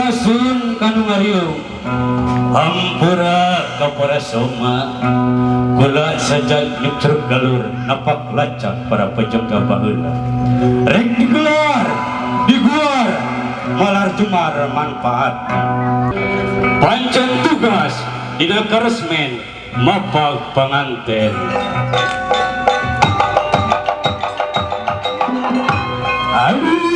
Sampurasun kanu ngariung. Hampura ka para soma. Kula sajak nyucruk galur napak lacak para pejengga baheula. Rek digelar, diguar, malar jemar manfaat. Pancen tugas dina karesmen mapag panganten. Aduh.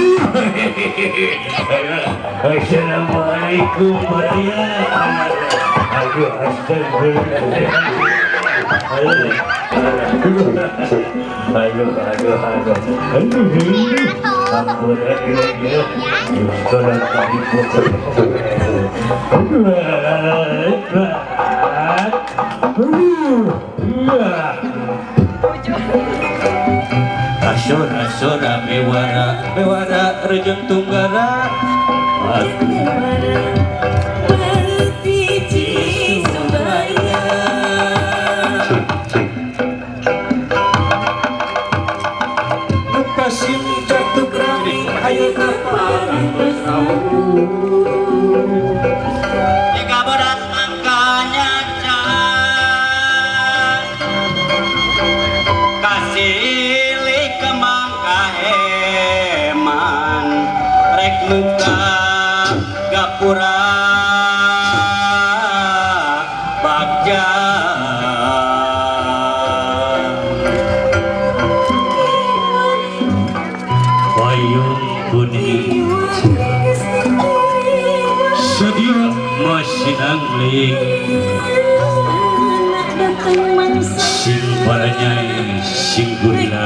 Assalamualaikum warahmatullahi. Aduh, astagfirullah. Aduh, aduh, aduh, aduh. Aduh, ampun, aduh, aduh. Tolong ibu. Aduh, aduh, iya. Asora sora bewara bewara rejeng tunggara. Aduh. Kasim jatuh rami ayeuna parantos Tiga beras angkanya can kasilih kembang kaheman rek muka gapura bagja. Payung kuning sedia masinangling sing paranyai sing gurila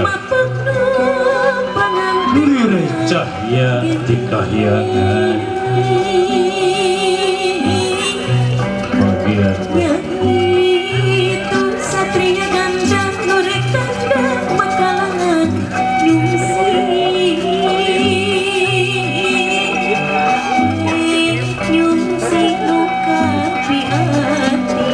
nulir cahya di kahyangan bagian. Satria ganda nurek tanda makalangan nyungsi nyungsi nuka piati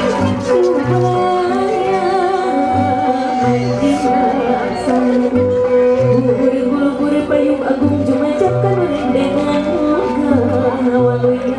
bubur payung agung jumajak kanurendengan kawaluya.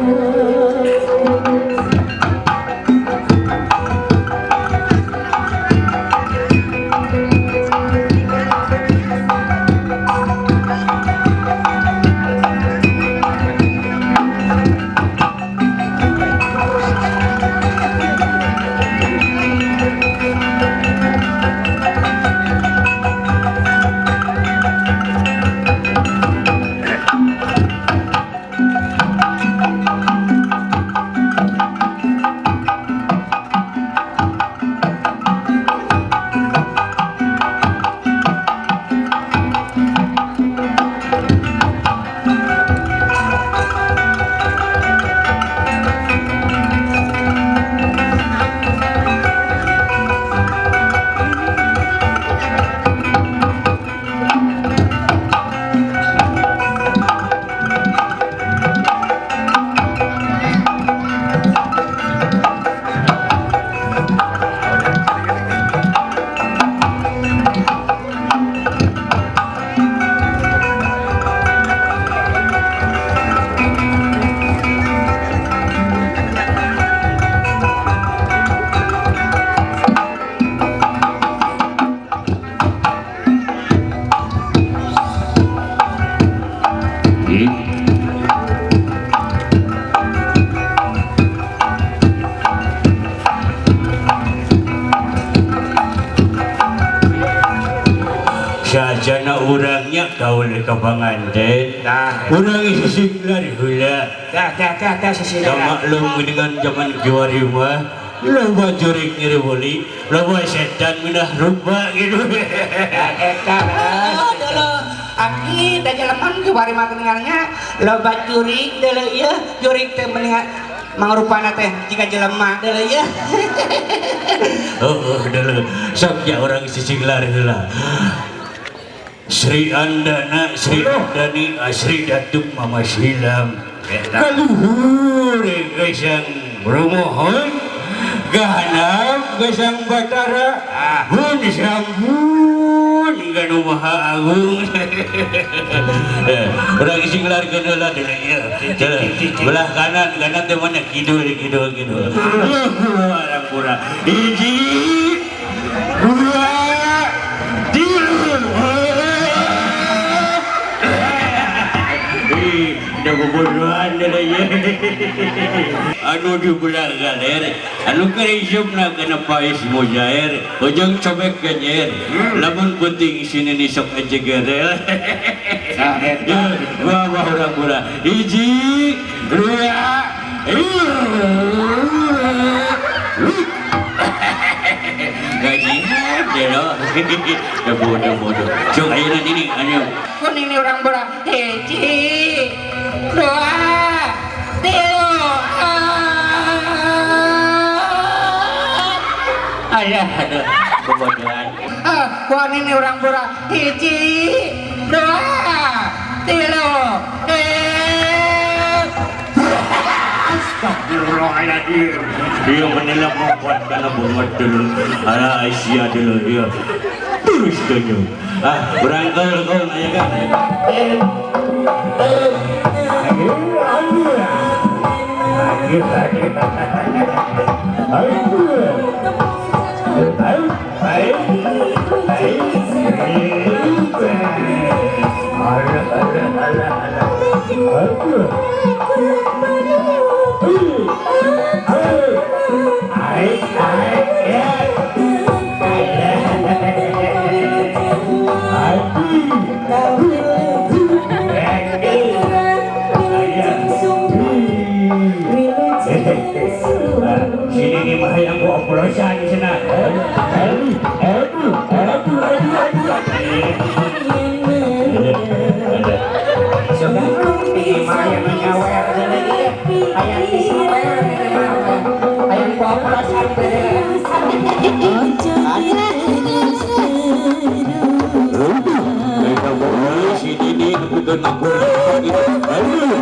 Sajana urangnya gaul ka panganten. Tah. Urang sisih lari heula. Tah tah tah tah sisih. Maklum dengan zaman kiwari mah loba jurik nyeri boli, loba setan minah rupa gitu. Eta dulu aki da jeleman kiwari mah kedengarannya loba jurik deuleu ieu jurik teh mendingan mangrupana teh jika jelema deuleu ieu. Oh, deuleu sok ya urang sisih lari heula. Sri Andana, Sri Andani, Asri Datuk Mama Silam. Kaluhur gesang rumohon, gahanap gesang Batara, mun sambut. Nuhun ka nu Maha Agung. Urang singlarkeun heula deui ieu. Belah kanan, kanan teh mana kidul kidul kidul. Urang pura. Hiji, dua, tilu. Ih, da bobodohan deui ieu. Anu di belah galer, anu keur isupna kana pais mujair, ujung cobek genyer. Lamun penting sini ni sok aja gerel. Nah, eta. Wah, wah, urang pura. Hiji, dua, gaji deh lo. Ya bodoh bodoh. Cuk ayeuna ini anu Kuning ini orang bola. Hiji, dua, tilu. Ayah aduh kebodohan. Ah, kuning ini orang bola. Hiji, dua, tilu. Eh. Astagfirullahaladzim. Dia menilai membuat karena bunga dulu. Ala Aisyah dulu dia. Terus dulu. Ah, berangkat kau ayo kan. Sini ni mah yang gua oplosan sana. Aduh, aduh, aduh, aduh, aduh. Ada. Ini mah yang nyawer ieu. Hayang disawer ini mah. Hayang ku oplosan teh. Sini ni bukan aku. Aduh.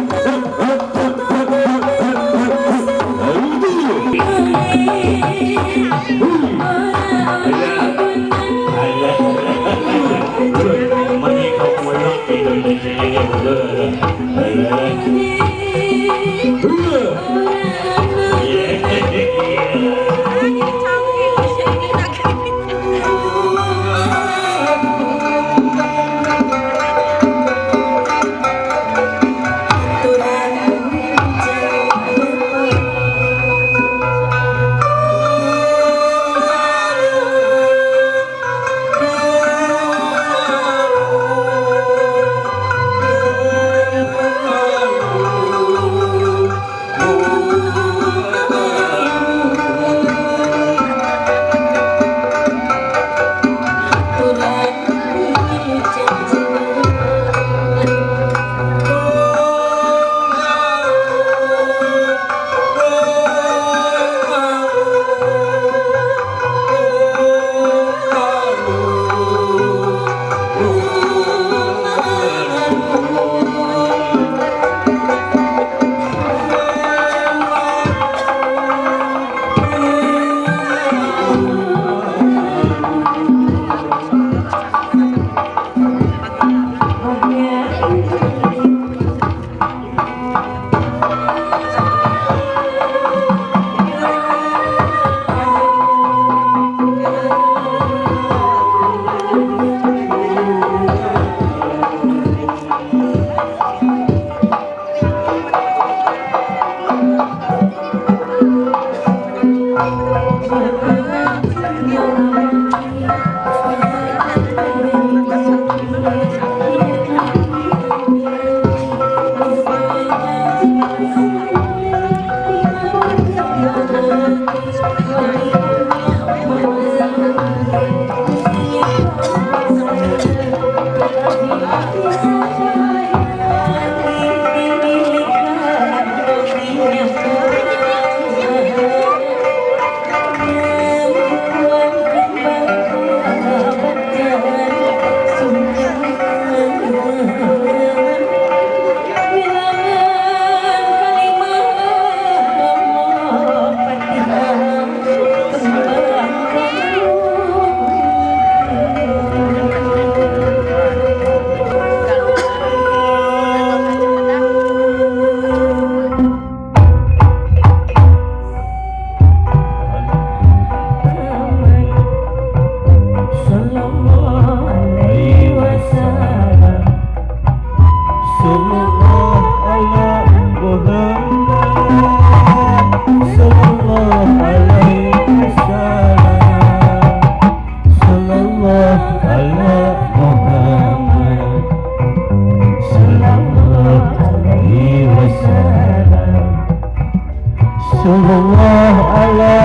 Sallallahu ala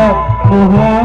Muhammad.